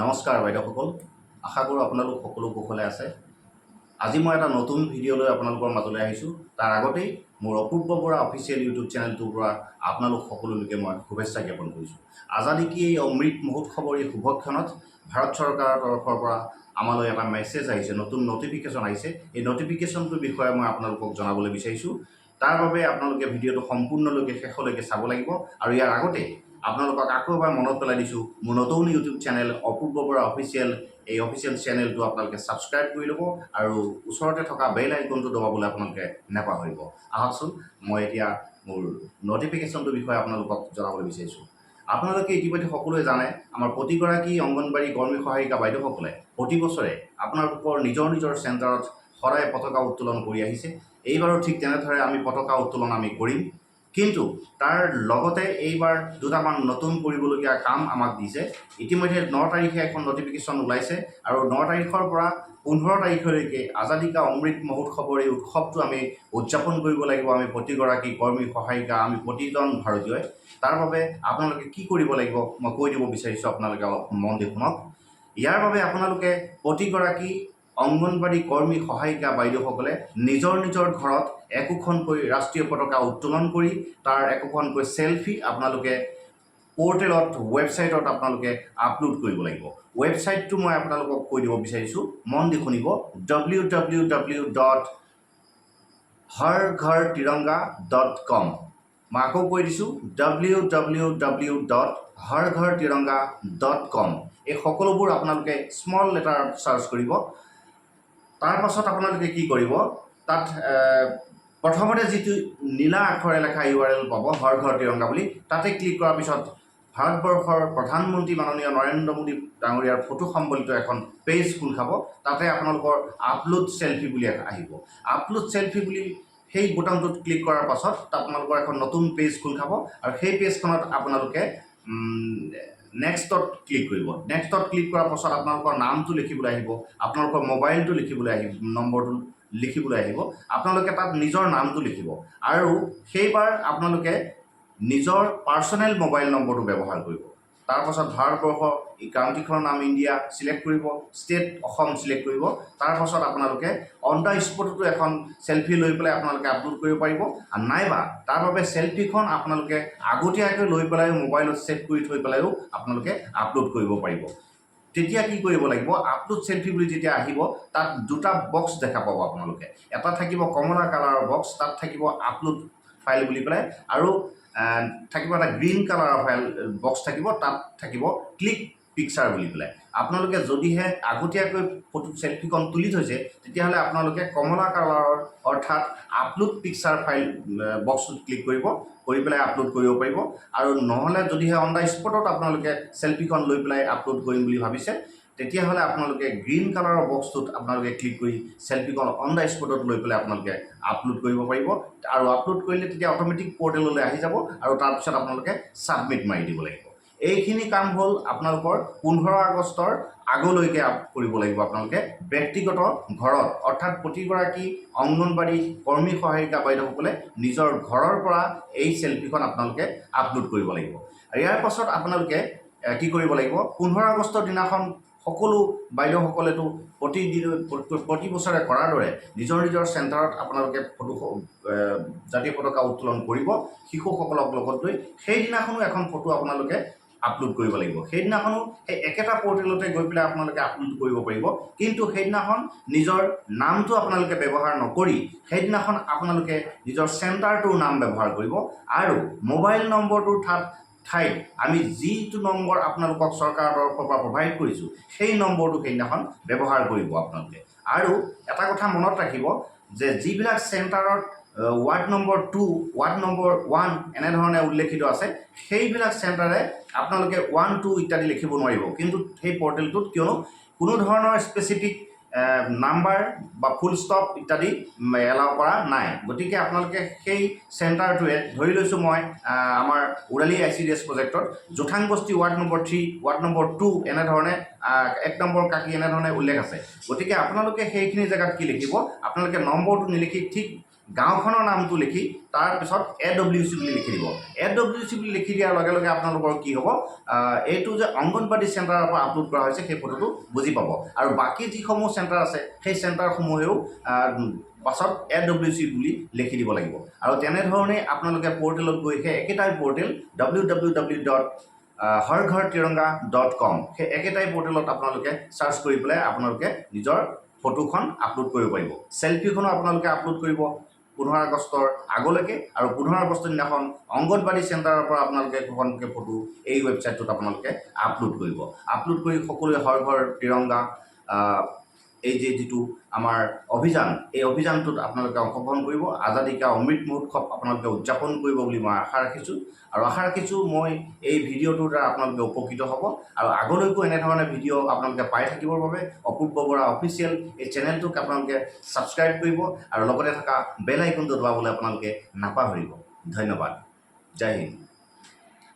নমস্কাৰ বাইদেউসকল, আশা কৰোঁ আপোনালোক সকলো কুশলে আছে। আজি মই এটা নতুন ভিডিঅ' লৈ আপোনালোকৰ মাজলৈ আহিছোঁ। তাৰ আগতেই মোৰ অপূৰ্ব বৰা অফিচিয়েল ইউটিউব চেনেলটোৰ পৰা আপোনালোক সকলোলৈকে মই শুভেচ্ছা জ্ঞাপন কৰিছোঁ। আজাদী কি এই অমৃত মহোৎসৱৰ এই শুভক্ষণত ভাৰত চৰকাৰৰ তৰফৰ পৰা আমালৈ এটা মেছেজ আহিছে, নতুন নটিফিকেশ্যন আহিছে। এই নটিফিকেশ্যনটোৰ বিষয়ে মই আপোনালোকক জনাবলৈ বিচাৰিছোঁ। তাৰ বাবে আপোনালোকে ভিডিঅ'টো সম্পূৰ্ণলৈকে, শেষলৈকে চাব লাগিব। আৰু ইয়াৰ আগতে আপোনালোকক আকৌ এবাৰ মনত পেলাই দিছোঁ, মোৰ নতুন ইউটিউব চেনেল অপূৰ্ব বৰা অফিচিয়েল, এই অফিচিয়েল চেনেলটো আপোনালোকে ছাবস্ক্ৰাইব কৰি ল'ব আৰু ওচৰতে থকা বেল আইকনটো দবাবলৈ আপোনালোকে নাপাহৰিব। আহকচোন, মই এতিয়া মোৰ নটিফিকেশ্যনটোৰ বিষয়ে আপোনালোকক জনাবলৈ বিচাৰিছোঁ। আপোনালোকে ইতিমধ্যে সকলোৱে জানে, আমাৰ প্ৰতিগৰাকী অংগনবাড়ী কৰ্মী সহায়িকা বাইদেউসকলে প্ৰতি বছৰে আপোনালোকৰ নিজৰ নিজৰ চেণ্টাৰত সদায় পতাকা উত্তোলন কৰি আহিছে। এইবাৰো ঠিক তেনেদৰে আমি পতাকা উত্তোলন আমি কৰিম। কিন্তু তাৰ লগতে এইবাৰ দুটামান নতুন কৰিবলগীয়া কাম আমাক দিছে। ইতিমধ্যে 9 তাৰিখে এখন নটিফিকেশ্যন ওলাইছে আৰু 9 তাৰিখৰ পৰা 15 তাৰিখলৈকে আজাদী কা অমৃত মহোৎসৱৰ এই উৎসৱটো আমি উদযাপন কৰিব লাগিব, আমি প্ৰতিগৰাকী কৰ্মী সহায়িকা, আমি প্ৰতিজন ভাৰতীয়ই। তাৰ বাবে আপোনালোকে কি কৰিব লাগিব মই কৈ দিব বিচাৰিছোঁ, আপোনালোকে অলপ মন দি শুনক। ইয়াৰ বাবে আপোনালোকে প্ৰতিগৰাকী অংগনবাড়ী কৰ্মী সহায়িকা বাইদেউসকলে নিজৰ নিজৰ ঘৰত একোখনকৈ ৰাষ্ট্ৰীয় পতাকা উত্তোলন কৰি তাৰ একোখনকৈ চেলফি আপোনালোকে পৰ্টেলত, ৱেবছাইটত আপোনালোকে আপলোড কৰিব লাগিব। ৱেবছাইটটো মই আপোনালোকক কৈ দিব বিচাৰিছোঁ, মন দি শুনিব: www.harghartiranga.com। মই আকৌ কৈ দিছোঁ, www.harghartiranga.com। এই সকলোবোৰ আপোনালোকে স্মল লেটাৰত চাৰ্চ কৰিব। তাৰ পাছত আপোনালোকে কি কৰিব? তাত প্ৰথমতে যিটো নীলা আখৰে লেখা ইউআৰএল পাব, হৰ ঘৰ তিৰংগা বুলি, তাতে ক্লিক কৰাৰ পিছত ভাৰতবৰ্ষৰ প্ৰধানমন্ত্ৰী মাননীয় নৰেন্দ্ৰ মোদী ডাঙৰীয়াৰ ফটো সম্বলিত এখন পেজ খোল খাব। তাতে আপোনালোকৰ আপলোড চেলফি বুলি আহিব। আপলোড চেলফি বুলি সেই বুটামটোত ক্লিক কৰাৰ পাছত আপোনালোকৰ এখন নতুন পেজ খোল খাব আৰু সেই পেজখনত আপোনালোকে নেক্সটত ক্লিক কৰিব। নেক্সটত ক্লিক কৰাৰ পাছত আপোনালোকৰ নামটো লিখিবলৈ আহিব, আপোনালোকৰ মোবাইলটো লিখিবলৈ আহিব, নম্বৰটো লিখিবলৈ আহিব। আপোনালোকে তাত নিজৰ নামটো লিখিব আৰু সেইবাৰ আপোনালোকে নিজৰ পাৰ্চনেল মোবাইল নম্বৰটো ব্যৱহাৰ কৰিব। তাৰপাছত ভাৰতবৰ্ষ, এই কাউণ্ট্ৰিখনৰ নাম ইণ্ডিয়া চিলেক্ট কৰিব, ষ্টেট অসম চিলেক্ট কৰিব। তাৰপাছত আপোনালোকে অন the স্পটতো এখন চেলফি লৈ পেলাই আপোনালোকে আপলোড কৰিব পাৰিব আৰু নাইবা তাৰ বাবে চেলফিখন আপোনালোকে আগতীয়াকৈ লৈ পেলাইও, মোবাইলত ছেভ কৰি থৈ পেলাইও আপোনালোকে আপলোড কৰিব পাৰিব। তেতিয়া কি কৰিব লাগিব? আপলোড চেলফি বুলি যেতিয়া আহিব, তাত দুটা বক্স দেখা পাব আপোনালোকে। এটা থাকিব কমলা কালাৰৰ বক্স, তাত থাকিব আপলোড ফাইল বুলি পেলাই আৰু থাকিব এটা গ্ৰীণ কালাৰৰ ফাইল বক্স থাকিব, তাত থাকিব ক্লিক পিকচাৰ বুলি পেলাই। আপোনালোকে যদিহে আগতীয়াকৈ ফটো চেলফিখন তুলি থৈছে, তেতিয়াহ'লে আপোনালোকে কমলা কালাৰৰ, অৰ্থাৎ আপলোড পিকচাৰ ফাইল বক্সটোত ক্লিক কৰিব, কৰি পেলাই আপলোড কৰিব পাৰিব। আৰু নহ'লে যদিহে অন the স্পটত আপোনালোকে চেলফিখন লৈ পেলাই আপলোড কৰিম বুলি ভাবিছে, তেতিয়াহ'লে আপোনালোকে গ্ৰীণ কালাৰৰ বক্সটোত আপোনালোকে ক্লিক কৰি চেলফিখন অন the স্পটত লৈ পেলাই আপোনালোকে আপলোড কৰিব পাৰিব। আৰু আপলোড কৰিলে তেতিয়া অট'মেটিক পৰ্টেললৈ আহি যাব আৰু তাৰপিছত আপোনালোকে ছাবমিট মাৰি দিব লাগিব। এইখিনি কাম হ'ল আপোনালোকৰ 15 আগষ্টৰ আগলৈকে কৰিব লাগিব আপোনালোকে ব্যক্তিগত ঘৰত, অৰ্থাৎ প্ৰতিগৰাকী অংগনবাড়ী কৰ্মী সহায়িকা বাইদেউসকলে নিজৰ ঘৰৰ পৰা এই চেলফিখন আপোনালোকে আপলোড কৰিব লাগিব। আৰু ইয়াৰ পাছত আপোনালোকে কি কৰিব লাগিব? 15 আগষ্টৰ দিনাখন সকলো বাইদেউসকলেতো প্ৰতিদিন, প্ৰতি বছৰে কৰাৰ দৰে নিজৰ নিজৰ চেণ্টাৰত আপোনালোকে ফটো, জাতীয় পতাকা উত্তোলন কৰিব শিশুসকলক লগত লৈ। সেইদিনাখনো এখন ফটো আপোনালোকে আপলোড কৰিব লাগিব। সেইদিনাখনো সেই একেটা পৰ্টেলতে গৈ পেলাই আপোনালোকে আপলোড কৰিব পাৰিব। কিন্তু সেইদিনাখন নিজৰ নামটো আপোনালোকে ব্যৱহাৰ নকৰি সেইদিনাখন আপোনালোকে নিজৰ চেণ্টাৰটোৰ নাম ব্যৱহাৰ কৰিব আৰু মোবাইল নম্বৰটোৰ ঠাইত আমি যিটো নম্বৰ আপোনালোকক চৰকাৰৰ তৰফৰ পৰা প্ৰভাইড কৰিছোঁ, সেই নম্বৰটো সেইদিনাখন ব্যৱহাৰ কৰিব আপোনালোকে। আৰু এটা কথা মনত ৰাখিব যে যিবিলাক চেণ্টাৰত ward number 2, ward number 1 এনেধৰণে উল্লেখিত আছে, সেইবিলাক চেণ্টাৰে আপোনালোকে 1, 2 ইত্যাদি লিখিব নোৱাৰিব কিন্তু সেই পৰ্টেলটোত। কিয়নো কোনো ধৰণৰ স্পেচিফিক নাম্বাৰ বা ফুল ষ্টপ ইত্যাদি এলাউ কৰা নাই। গতিকে আপোনালোকে সেই চেণ্টাৰটোৱে, ধৰি লৈছোঁ মই আমাৰ উৰালি ICDS প্ৰজেক্টত জোঠাংবস্তি ward number 3, ward number 2 এনেধৰণে, 1 নম্বৰ কাকি এনেধৰণে উল্লেখ আছে। গতিকে আপোনালোকে সেইখিনি জেগাত কি লিখিব? আপোনালোকে নম্বৰটো নিলিখি ঠিক গাঁওখনৰ নামটো লিখি তাৰপিছত এ ডব্লিউ চি বুলি লিখি দিব। এ ডব্লিউ চি বুলি লিখি দিয়াৰ লগে লগে আপোনালোকৰ কি হ'ব, এইটো যে অংগনবাদী চেণ্টাৰৰ পৰা আপলোড কৰা হৈছে, সেই ফটোটো বুজি পাব। আৰু বাকী যিসমূহ চেণ্টাৰ আছে, সেই চেণ্টাৰসমূহেও পাছত এ ডব্লিউ চি বুলি লিখি দিব লাগিব। আৰু তেনেধৰণে আপোনালোকে পৰ্টেলত গৈ সেই একেটাই পৰ্টেল www.harghartiranga.com, সেই একেটাই পৰ্টেলত আপোনালোকে চাৰ্চ কৰি পেলাই আপোনালোকে নিজৰ ফটোখন আপলোড কৰিব পাৰিব। চেলফিখনো আপোনালোকে আপলোড কৰিব 15 আগষ্টৰ আগলৈকে আৰু 15 আগষ্টৰ দিনাখন অংগনবাদী চেণ্টাৰৰ পৰা আপোনালোকে একোখনকৈ ফটো এই ৱেবছাইটটোত আপোনালোকে আপলোড কৰিব। আপলোড কৰি সকলোৱে হৰ ঘৰ তিৰংগা এই যে যিটো আমাৰ অভিযান, এই অভিযানটোত আপোনালোকে অংশগ্ৰহণ কৰিব। আজাদী কা অমৃত মহোৎসৱ আপোনালোকে উদযাপন কৰিব বুলি মই আশা ৰাখিছোঁ। আৰু আশা ৰাখিছোঁ মই এই ভিডিঅ'টোৰ দ্বাৰা আপোনালোকে উপকৃত হ'ব। আৰু আগলৈকো এনেধৰণে ভিডিঅ' আপোনালোকে পাই থাকিবৰ বাবে অপূৰ্ব বৰা অফিচিয়েল এই চেনেলটোক আপোনালোকে ছাবস্ক্ৰাইব কৰিব আৰু লগতে থকা বেল আইকনটো দবাবলৈ আপোনালোকে নাপাহৰিব। ধন্যবাদ, জয় হিন্দ।